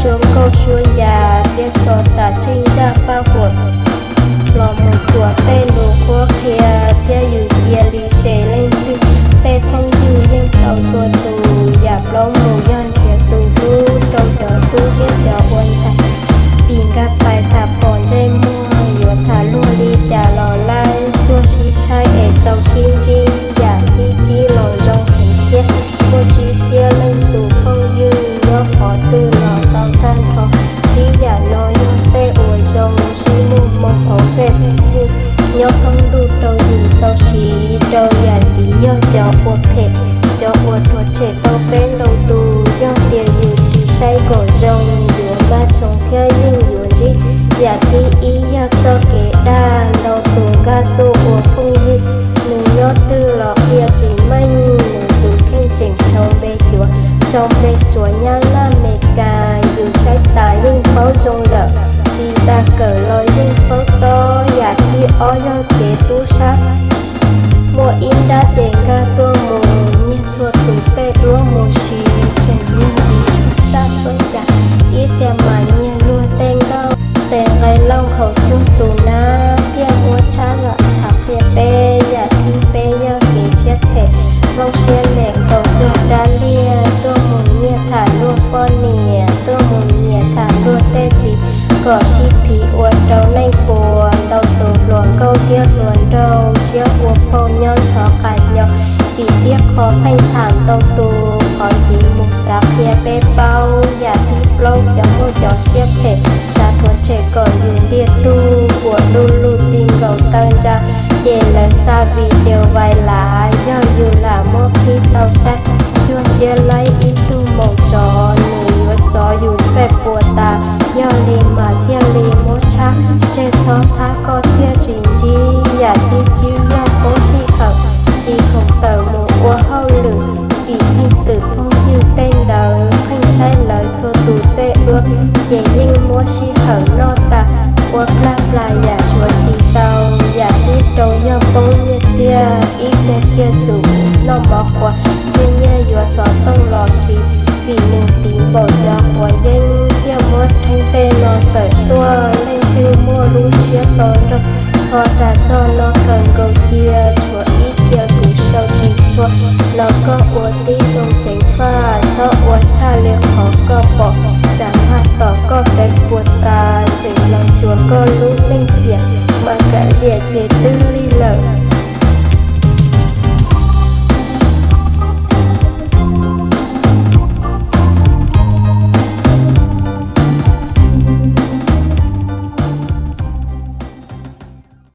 suab nkauj suab yas thiab tso tas tseej zaj paj huam los mus txuas tej lus qhuab qhia thiab yus cia li se leej twg tej phooj ywg yeej tau txhua tus yam plaub mus yog nrhiav tus hlub rau cov tub thiab cov ua ntxhais. Tim nkag pais tham pom ntsej muag yuav tham luag li cas los laib tuaj sib saib es tau sib ntsib yam tib tsib los zoo heev thiab. Muaj tsib txhiab leej tus phooj ywg nyob qhov twg los tau tag nrho. Sib yam no yog tej uas zoo sib muaj moo hauv Facebook nyob thoob ntuj rau yus tau siv rau yam ntxiv yog cov ua phem, cov uas tuag tshem tau peb ntau tus. Yog tias yus tsis saib kom zoo yuav maj zoo thiab yeej yuav ntsib. Yam thib ib yog txoj kev dag ntau tus nkag tuaj ua phooj ywg, nws nyob twg los qhia tsis meej, nws tus kheej tseem sau npe cuav, sau npe Suav Nyab Laj Meskas, yus saib tas yeej paub zoo lawm, tsis tas kawm los yeej paub tob. Yam thib ob yog kev tub sab, muaj ib nrab ces nkag tuaj mus nyiag txhua tus tej duab mus siv, tseem nyiag ntxiv sab taj suab cas, ib txhia mas nyiag luag tej nkauj tes nqe lauj khaum cuag tus nab thiaj muab tshab los tham qhia peb. Yam thib peb yog kev siab phem, zoo siab ntau tus tuag rab liag, tuaj mus nyiag tham luag poj niam, tuaj mus nyiam tham luag tej txiv kom sib phiv ua rau neej puas. Ntau tus hluas nkauj thiab hluas nraug siab ua phauj nyob ntxhov qas nyo, vim tiaj qho pheej tham ntau tus, qhov ntxiv mus xav qhia peb paub. Yam thib plaub cov muaj cov siab phem, xav tuav tshem kom yus ntiag tug, puas du lug ti nkaus taw ntsa, ces lawv xa video vais lav, yog yus lam muab qhib tau saib, cuag siab laib ib tug maum tsov, nws yuav txov yus pej puas tas. Yog li mas thiaj li muab tshab tseg, txhob thab koj thiaj tsis ntsib. Yam thib tsib yog poob sij hawm, tsis khoom tawm mus ua hauj lwm, vim leej twm phooj ywg tej ntawd pheej saib lawv txhua tus tej duab, ces yeej muab sij hawm noj tas, ua plag plas yam suav tsis tau. Yam thib rau yog poob nyiaj txiag, ib pliag kiag xus noj mov qhuav, ntsej nyiaj yuav xov tooj los siv, vim nws tiv npaum cov